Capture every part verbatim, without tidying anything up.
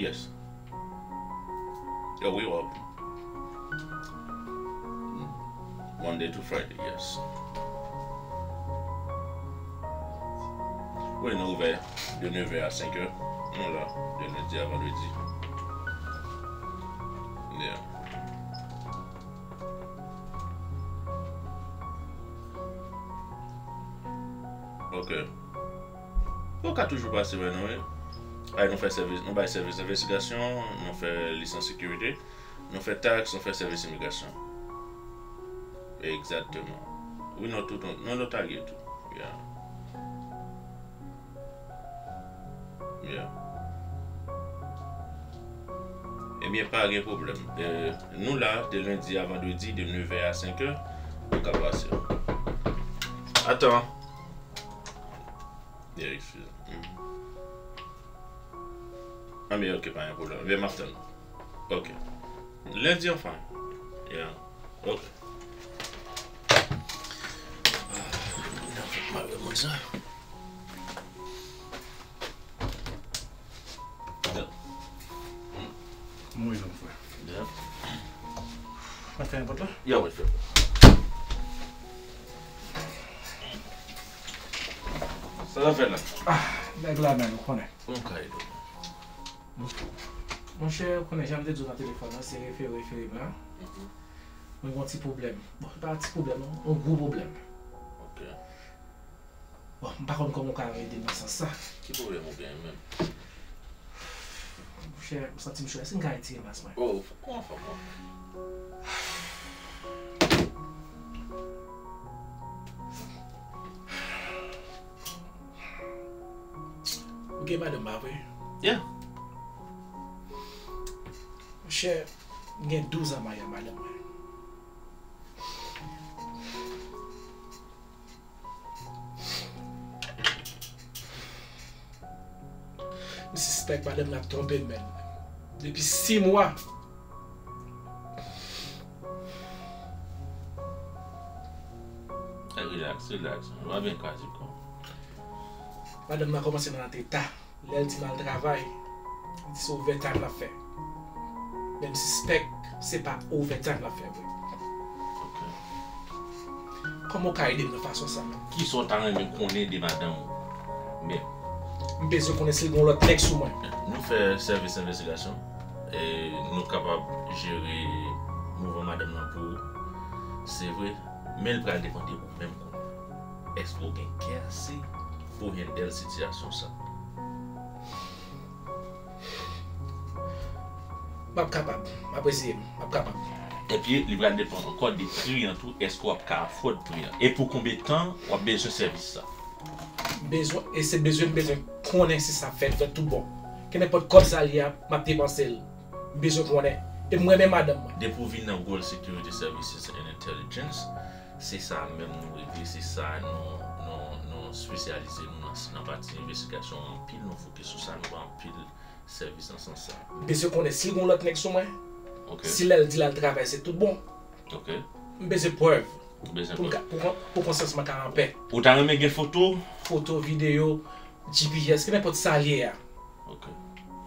Yes. Yo, we open. Monday to Friday, yes. Wi, nou ouvè de neuf heures à cinq heures. Nou la de lendi a vandredi. Yeah. Ok. Ou ka toujou pase wè nou, wi. Ay, nou fè sèvis, nou bay sèvis envestigasyon, nou fè lisans sekirite, nou fè taks, nou fè sèvis imigrasyon. Egzakteman. Wi, nou tout, nou notarye tou. Yeah. Yeah. Ebyen, pa gen pwoblèm. Euh, nou la de lendi a vandredi de neuf heures à cinq heures. Ou ka pase. Atan. Yeah, excuse. Mm. Ah, men ok, pa gen pwoblèm. Ebyen, m ap tann. Ok. Lendi anfen. Yeah. Ok. Ah, mwen mwen sa. Yeah. Mwen menm, frè. Yeah. Mwen fè nenpòt la. Yeah, mwen fè. Sa w ap fè la? Ah, nèg la menm, ou konnen. Bon, kay do. Monchè, ou konnen jan m te di w nan telefòn nan, se refere, refere m la. Mhm. Mwen gen yon ti pwoblèm. Bon, se pa ti pwoblèm, non. Yon gwo pwoblèm. Ok. Bon, m pa konn kòman w ka ede m nan sans sa. Ki pwoblèm ou genyen menm? Monchè, m santi m cho. Èske m ka retire mas mwen? Oh, kòman fè mwen? Ou gen madanm pa vre? Yeah. Monchè, m gen douz an marye ak madanm mwen. M sispèk madanm nan ap twonpe m, menn. Depi sis mwa. Hey, relax, relax. Ou pa byen kraze kò w. Madanm nan kòmanse nan antre ta. Lè l di m al travay, li di se overtime l ap fè. Men m sispèk se pa overtime l ap fè vre. Ok. Kòman w ka ede m nan fason sa menm? Kisa w ta renmen konnen de madanm ou menm? M bezwen konnen si l gen yon lòt nèg sou mwen. Nou fè sèvis envestigasyon. E nou kapab jere mouvman madanm nan pou ou. Se vre. Men l pral depann de ou menm konnen. Èske w gen kè ase pou w handle sitiyasyon sa? M ap kapab. M ap eseye. M ap kapab. Epi, li pral depann ankò de pri an tou. Èske w ap ka afford pri an? E pou konbyen tan w ap bezwen sèvis sa? M bezwen, e se bezwen m bezwen konnen si sa fèt, fèt tout bon. Kenenpòt kòb sa l ye a, m ap depanse l. M bezwen konnen. E m renmen madanm mwen. Depi w vin nan Goal Security Services and Intelligence, se sa menm nou regle, se sa nou, nou, nou espesyalize nou nan, nan pati envestigasyon an anpil, nou fokis sou sa, nou ba anpil sèvis nan sans sa. M bezwen konnen si l gen yon lòt nèg sou mwen, ok, si lè l di l al travay, se tout bon. Ok. M bezwen prèv. Ou bezwen pou m prèv. Ka, pou, pou konsyans mwen ka anpè. Ou ta renmen gen foto? Foto, videyo, G P S, kenenpòt sa l ye a. Ok.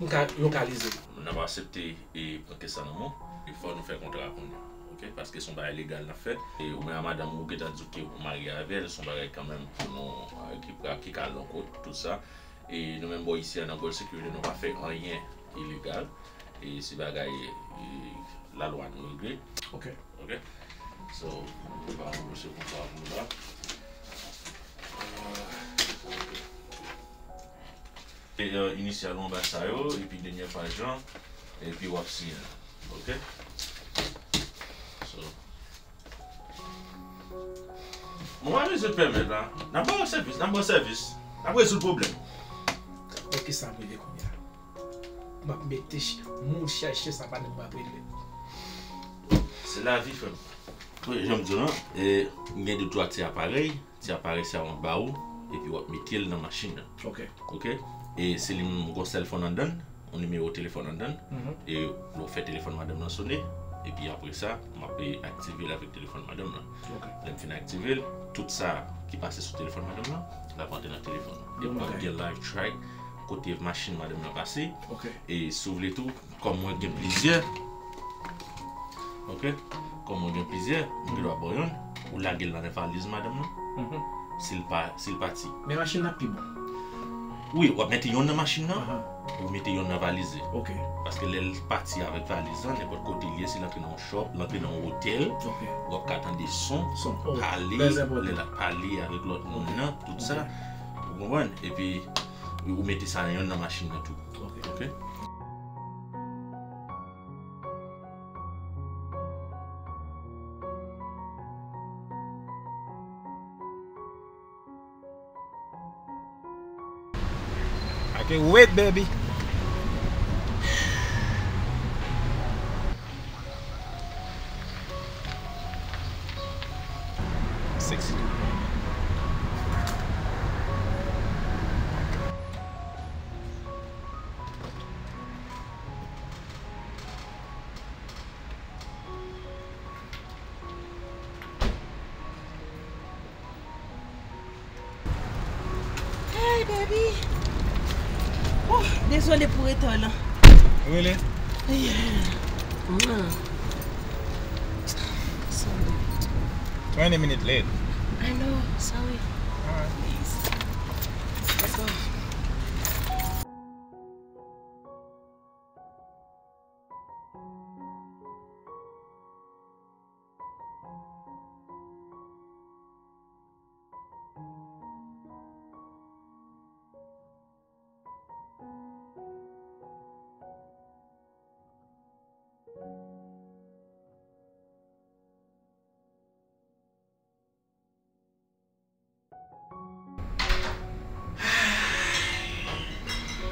M ka lokalize. N ap aksepte e pran kès sa nan men w. E fò nou fè kontra kounye a. Ok? Paske se yon bagay legal n ap fè. E ou menm a madanm ou, ou gentan di w ke ou marye avè l, se yon bagay kanmenm pou nou, eh, ki, ki ka long kout, tout sa. E nou menm bò isi a nan Goal Security, nou pa fè anyen ilegal. E se bagay, e, lalwa nou regle. Ok. Ok? So, nou pa anboche kontra pou nou la. E, e, inisyal ou anba sa yo, epi dènye paj lan, epi w ap siyen. Ok? So, mwen pa bezwen pèmèt la. N ap ba w sèvis, n ap ba w sèvis. N ap rezoud pwoblèm. Gad kisa m rele kounye a. M ap mete ch-, moun chèche sa pa nan m ap regle. Se lavi, frè m. Wi, jan m di w lan, e, m gen de twa ti aparèy. Ti aparèy sa yo m ap ba ou, epi w ap mete l nan machin nan. Ok. Ok? E se li menm, m gen yon sèl fòn anndan l, yon nimewo telefòn anndan l. Mhm. E lè w fè telefòn madanm nan sonnen, epi apre sa, m ap, e, aktive l avèk telefòn madanm nan. Ok. Lè m fin aktive l, tout sa ki pase sou telefòn madanm nan, l ap antre nan telefòn ou. E m ap gen live track kote machin madanm nan pase. Ok. E si w vle tou, kòm mwen gen plizyè, ok, kòm mwen gen plizyè, mwen gen dwa ba w yonn, ou lage l nan valiz madanm nan. Mhm. Si l pa, si l pati. Men machin nan pi bon. Wi, w ap mete yonn nan machin nan, aha, ou mete yonn nan valiz li. Ok. Paske lè l pati avèk valiz lan, nenpòt kote l ye, si l antre nan yon chòp, l antre nan yon otèl, ok, w ap ka tande son, son, oh, pale, lè l ap pale avèk lòt moun nan, tout sa. Ok. Ou konprann? Epi, ou mete sa nan yonn nan machin nan tou. Ok. Ok? I can wait, baby. Sexy. Hey, baby. Oh, dezole pou retard lan. Really? Yeah. Mm. Sorry. Twenty minutes late. I know. Sorry. All right. Please. Let's go.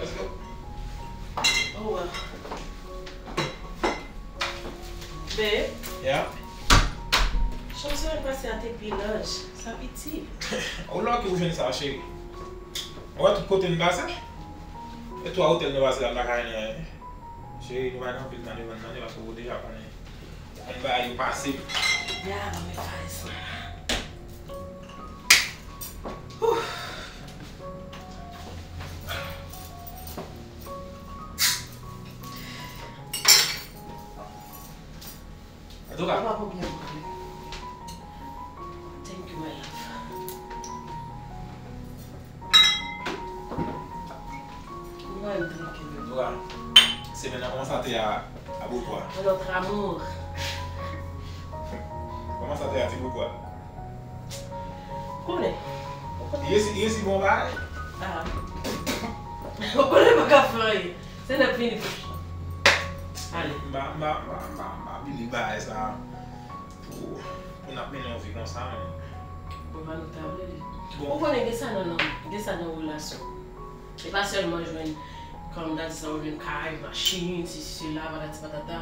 Let's go. Oh, wow. Babe. Yeah? Chanm semèn pase a te pi laj. Sa piti. Ou lucky ou jwenn sa, cheri. Ou wè tout kote n pase? E twa otèl nou pase la, m pa ka jwenn anyen. Cheri, nou pa gen anpil tan devan n nan, paske ou deja konnen. Ou konn bagay yo pase. Ya, ban m efase sa. Whew. Antouka. Pa pwoblèm, boo. Thank you, my love. Mwen, thank you. Antouka, semèn nan kòmanse a te a, a bout kwa. Un autre amour. Kòmanse a te a ti bout kwa. Konnen. Ou konnen. Li resi, li resi bon bagay. Ah. Ou konnen pa ka fè anyen. Se n ap vini pou. Ale. M pa, m pa, m pa, m pa, m pa believe bagay sa. Pou, pou n ap mennen yon vi konsa, men. Bon, pa nou ta vle li. Bon. Ou konnen gen sa nan, nan, gen sa nan relasyon. E pa sèlman jwenn, kòm gade sa, ou jwenn kay, machin, sesi, sela, patati patata.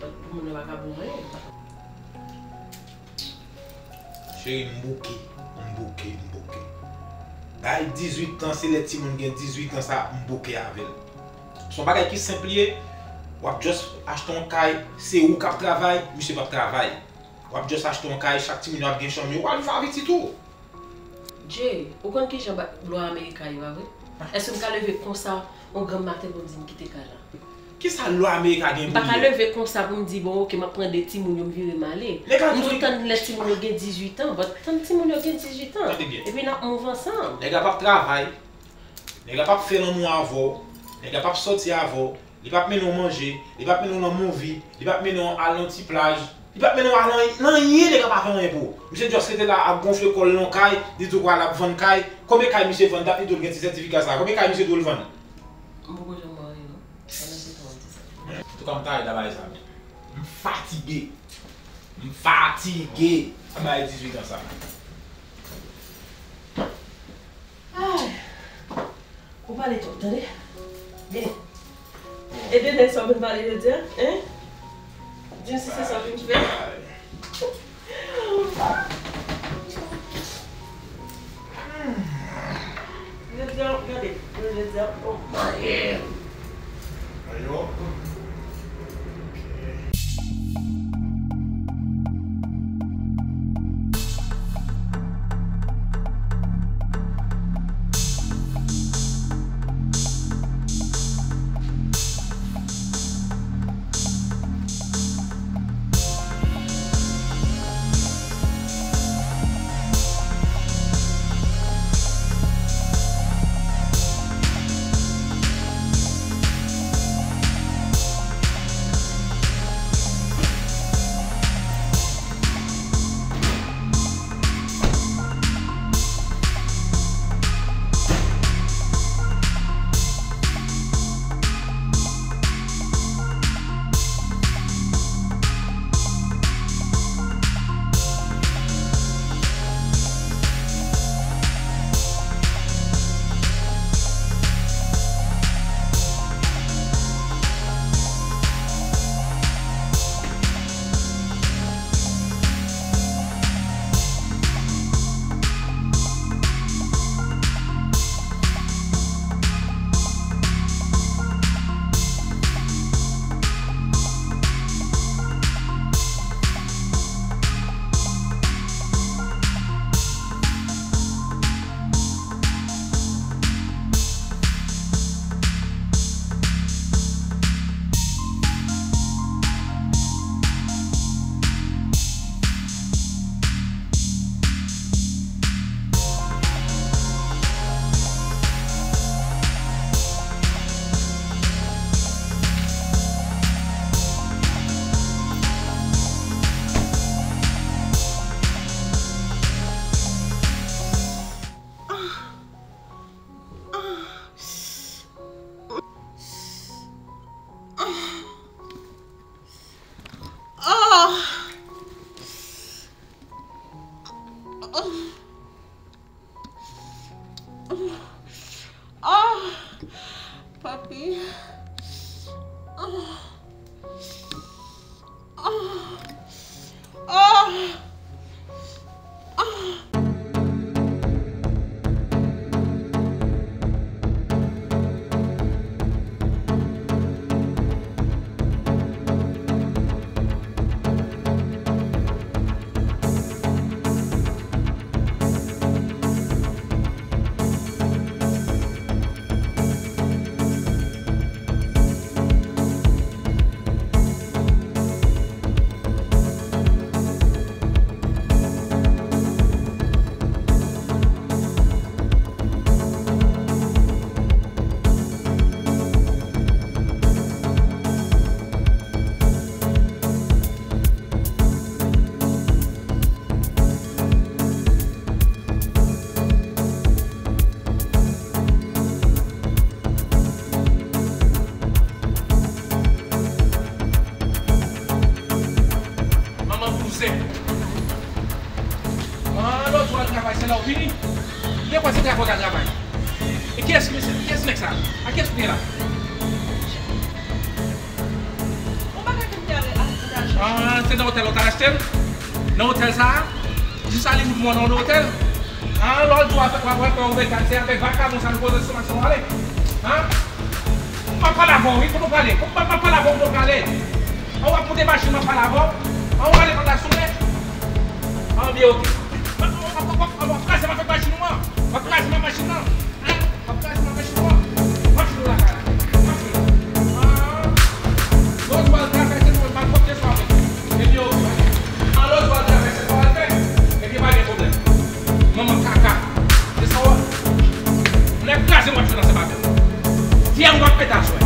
Pou moun nan pa ka bon anyen. Cheri, m bouke, m bouke, m bouke. Bay dizuit an, se lè timoun gen dizuit an sa, m bouke avè l. Se yon bagay ki senp li ye. W ap just achte yon kay, se ou k ap travay, misye p ap travay. W ap just achte yon kay, chak timoun yo ap gen chanm yo, w al viv avè pitit ou. Jay, ou konn kijan ba-, lwa Amerika ye, pa vre? Èske m ka leve konsa yon granm maten pou m di m kite kay la? Kisa lwa Amerika gen pou li? M pa ka leve konsa pou m di, bon, ok, m ap pran de timoun yo, m vire m ale. M tou tann lè timoun yo gen dizuit an, but tann timoun yo gen dizuit an. Tande byen. Epi n ap move ansanm. Nèg la p ap travay. Nèg la p ap fè lanmou avè w. Nèg la p ap sòti avè w. Li p ap mennen w manje. Li p ap mennen w nan movie. Li p ap mennen w al nan ti plaj. Li p ap mennen w al nan, nan anyen, nèg la pa fè anyen pou ou. Misye just rete la ap gonfle kò l nan kay, li di w kwa l ap vann kay. Konbyen kay misye vann dat, li di w l gen ti sètifika sa? Konbyen kay misye di w l vann? M poko janm wè anyen, non. Pandan se tan, m di sa. Antouka, m ta rèd a bagay sa, men. M fatige. M fatige a bagay dizuit an sa. Ay. Ou pale twòp, tande. Vini. E de nèg sa w vin pale jodi a, en? Di m si se sa w vin fè. Jodi a, gade, jodi a, oh. Ayo. Lè w vini, m te kwè se travay w t al travay. E kiyès mesye, kiyès nèg sa? A kiyès ou te ye la? Yon bagay ke m te ale achte. Ah, se nan otèl ou t al achte l? Nan otèl sa a? Jis ale nou pran nan otèl? Ah, lòt jou w ap wè, w ap wè, w ap wè, se avèk vakabon sa nou poze sou machin w ale? Ah? M ap pale avè w, wi, kote w prale? M ap, m ap pale avè w, kote w prale? An w ap moute machin, m ap pale avè w. An w ale pa ta sou mè. An byen, oke. W ap, w ap, w ap, w ap kraze m avèk machin ou an. W ap kraze m ak machin nan. An, w ap kraze m ak machin ou an. Machin ou lakay la. Machin ou. An. Lòt jou al travèse, mwen pa konte sou avèk. Ebyen, oke. An lòt jou al travèse, sa w al fè. Ebyen, pa gen pwoblèm. Manman kaka. Se sa w ap. Moun ap kraze m, w ap jwenn ansanm avè m. Fyè m w ap pete aswè.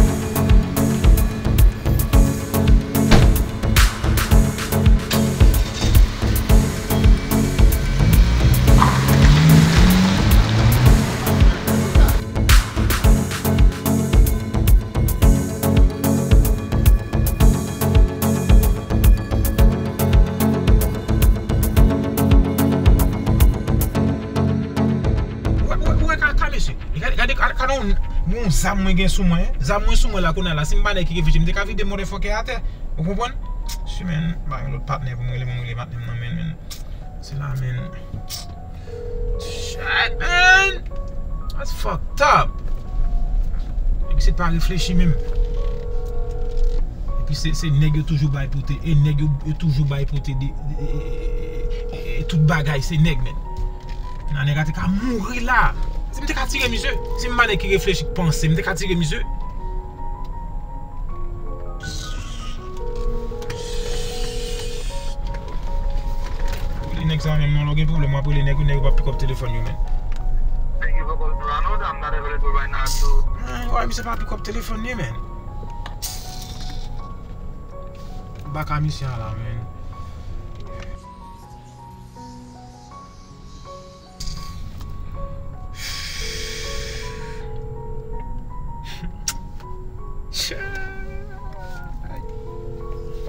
Ou wè, ou wè, ou wè ka, ka mesye. Gade, gade, gade, gade yon, yon zam mwen gen sou mwen. Zam mwen sou mwen la kounye a la. Si m pa nèg ki reflechi, m te ka vide motherfucker atè. Ou konprann? Si, men, m pa gen lòt patnè pou m rele, pou m rele patnè m nan, men, men. Se la, men. Shit, man. That's fucked up. Nèg isit pa reflechi menm. Epi se, se nèg yo toujou bay pote. E nèg yo, yo toujou bay pote de, de, e, e, e, e, e, tout bagay, se nèg, men. Nan nèg la te ka mouri la. Si m te ka tire misye, si m pa nèg ki reflechi, k panse, m te ka tire misye. Rele nèg sa menm non, lè w gen pwoblèm, w ap rele nèg yo, nèg yo p ap pick up telefòn yo, men. Nèg yo poko l la non, dam, n a rele pou bay nan do. Ay, wè, misye pa pick up telefòn li, men. Baka misye a la, men.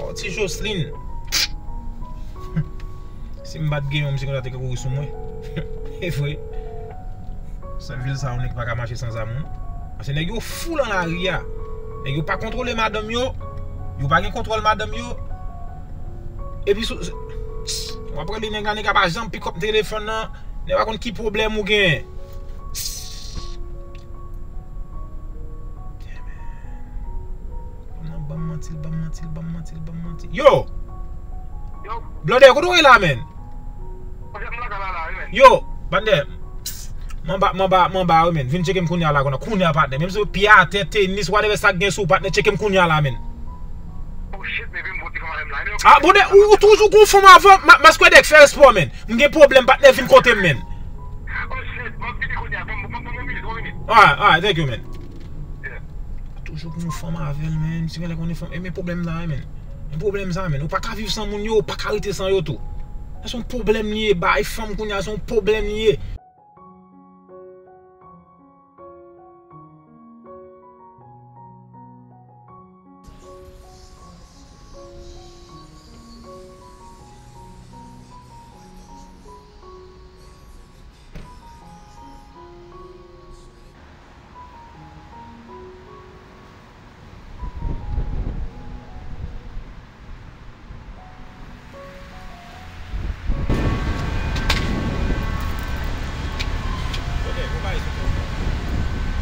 Oh, ti Jocelyn. Si m pa t gen yon, misye konn sa te kouri sou mwen. E vre. Sa vil sa, yon nèg pa ka mache san zam, non. Paske nèg yo fou nan lari a. Nèg yo pa kontwole madanm yo. Yo pa gen kontwòl madanm yo. Epi sou, sou, w ap rele nèg la, nèg la pa janm pick up telefòn nan. Nèg pa konn ki pwoblèm ou gen. Ban m manti l, ban m manti l, ban m manti l, ban m manti l, ban m manti l. Yo! Yo! Blòdè, kote w ye la, menn? Yo, patnè. Manba, manba, manba, wi, menn. Vin tcheke m kounye a la, kounye a, patnè. Menm si w pye atè, tenis, whatever sa k gen sou ou, patnè, tcheke m kounye a la, menn. Oh, shit, men vin pote fanm avè m la, non. Ah, bonè, ou, ou toujou gon fanm avè m, ma, maskwèdèk, fè espò, menn. M gen pwoblèm, patnè, vin kote m, menn. Oh, shit, m ap vini kounye a, ban m, ban m, ban m yon minit, yon minit. Alright, alright, thank you, menn. Yeah. Toujou gon fanm avè l, menn. Si genlè konnen fanm, e men pwoblèm la, menn. Men pwoblèm sa, menn. Ou pa ka viv san moun yo, ou pa ka rete san yo tou. Se yon pwoblèm li ye, bay fanm kounye a, se yon pwoblèm li ye.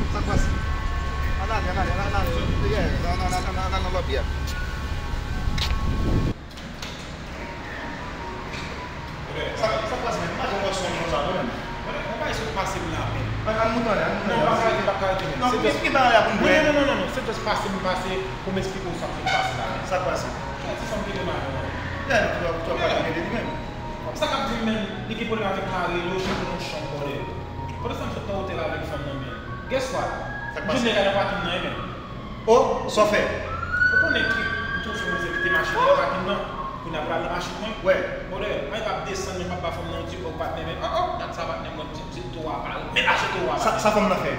Sa k pase? Ann ale, ann ale, ann ale, ann ale, yeah, ann, ann, ann, ann, ann al nan lòbi a. Sa, sa k pase, menn? M pa janm wè son konsa, non, menn. Mwen, mwen pa eseye pase m la, menn. Ann, ann moute anlè, ann moute anlè. Non, pa ka rete, pa ka rete, menn. Non, se jis ki bagay la pou n bwè. Non, non, non, non, non. Se jis pase m pase pou m eksplike w sa k fin pase la, menn. Sa k pase? Kè ti fanm ki te mal, non. Lè nou tou ap pale de li menm. Sa k ap di m, menn, li gen pwoblèm avèk mari l, yo jwenn yon chanm bòdè. Pandan sa, m sot nan otèl avèk fanm nan, menn. Guess what? Sa k pase? M jwenn nèg la nan pakin nan, wi, menn. Oh, sa w fè? Ou konnen ki, m tou fè yon kite machin nan nan pakin nan. Pou n ap pral nan machin mwen. Wè. Bòdè, mwen p ap desann, men m ap ba fanm nan yon ti vòg patnè, men. Oh, oh, gad sa patnè mwen, ti, ti towa pa. Men lache towa pa. Sa, sa fanm nan fè?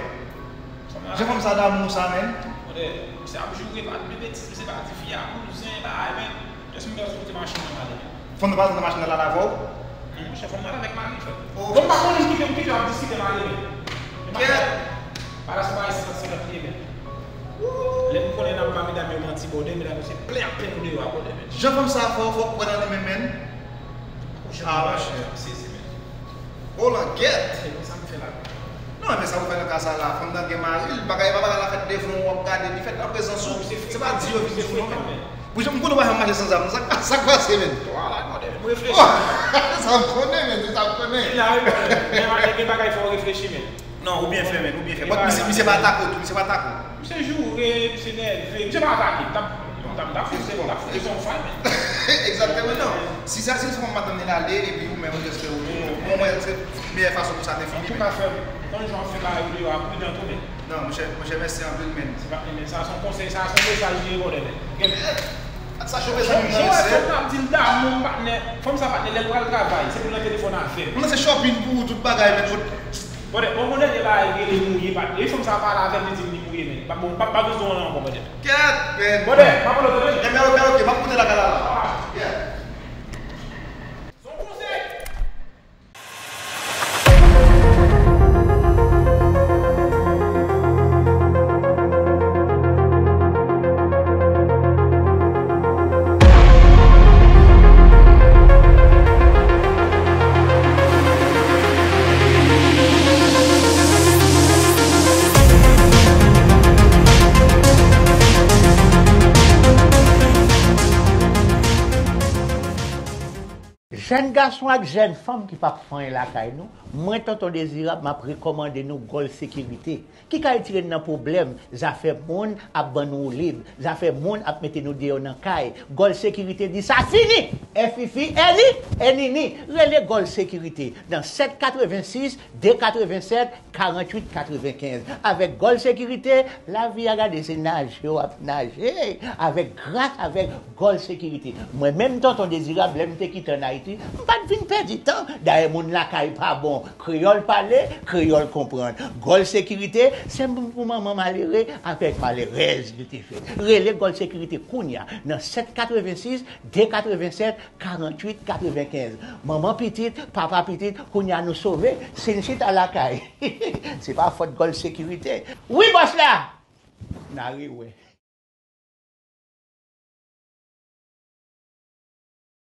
Fanm nan. Jan fanm sa damou sa, menn. Bòdè, misye ap joure, pa di betiz, misye pa di fi a kouzen, bagay, men. Jis m fè soti machin nan ale. Fanm nan pa nan machin nan la avè w? Monchè, fò m al avèk mari, frè. Bon, m pa konnen kite m kite yo ap diskite mari, men. Kèt. Palas mari san senkant pye, men. Lè m konnen n ap ba medam yo manti, bòdè, medam yo se plen ap plen nou deyò a, bòdè, men. Jan fanm sa fò, fò kwè nan li menm, men. Ah, monchè. M sezi, men. Oh, langèt. Se konsa m fè la. Non, men sa ou fè nan ka sa la, fanm nan gen mari l, bagay pa bagay la fèt devan w, w ap gade li fèt an prezans ou. Se pa di yo vin di w non, men. Pou jan m konnen w pa janm mache san zam, sa, sa k pase, men? Wala, mwen reflechi. Sa m konnen, men, se sa m konnen. Li la, wi, men, men, gen bagay fò w reflechi, men. Non, ou byen fè, men, ou byen fè. But misye, misye pa atake w tou, misye pa atake w. Misye joure, misye nève, misye pa atake. T ap, t ap, t ap foute, t ap foute son fal, men. Egzakteman, non. Si sa, si se yon madanm li l ale, epi ou menm ou jeste ou tou, bon, mwen, se meyè fason pou sa te fini, men. Antouka, frè m, tann jan w ap fè bagay ou deyò a pridan tou, men. Non, monchè, monchè, mèsi anpil, men. Se pa, men sa, se yon konsèy, sa, se yon mesaj li voye, men. Gen, sa chofe zanmi m nan, mesye. Fanm nan ap di l damou m, patnè. Fanm sa, patnè, lè l pral travay, se pou l nan telefòn avè m. Mwen se shopping pou ou, tout bagay, men, kot Bòdè, bon, bon, dènye bagay, rele mouye, patnè. E fanm sa pale avè m, li di m li mouye, men. Pa, bon, pa, pa bezwen w la ankò, bòdè. Kèt, men. Bòdè, pa pale w tande. Enben, ok, ok, m ap koute lakay la, la. Yeah. Se yon konsèy. Jèn gason ak jèn fanm ki p ap fè anyen lakay nou, mwen, Tonton Dezirab, m ap rekòmande nou Gold Sekirite, ki ka retire n nan pwoblèm, zafè moun ap ban nou woulib, zafè moun ap mete nou deyò nan kay. Gold Sekirite di sa fini! F I F I, N I, N I N I. Rele Gold Sekirite nan sèt katrevensis, de katrevensèt, karanntuit katrevenkenz. Avèk Gold Sekirite, lavi a gade se naje w ap naje. Avèk gras, avèk Gold Sekirite. Mwen menm, Tonton Dezirab, lè m te kite ann Ayiti, m pa t vin pèdi tan. Dayè, moun lakay pa bon. Kreyòl pale, kreyòl konprann. Gold Sekirite, se pou manman malere avèk malerèz li te fè. Rele Gold Sekirite kounye a nan sèt katrevensis, de katrevensèt, karanntuit katrevenkenz. Manman pitit, papa pitit, kounye a nou sove, si n chita lakay. Se pa fòt Gold Sekirite. Wi, bòs la! N a rewè.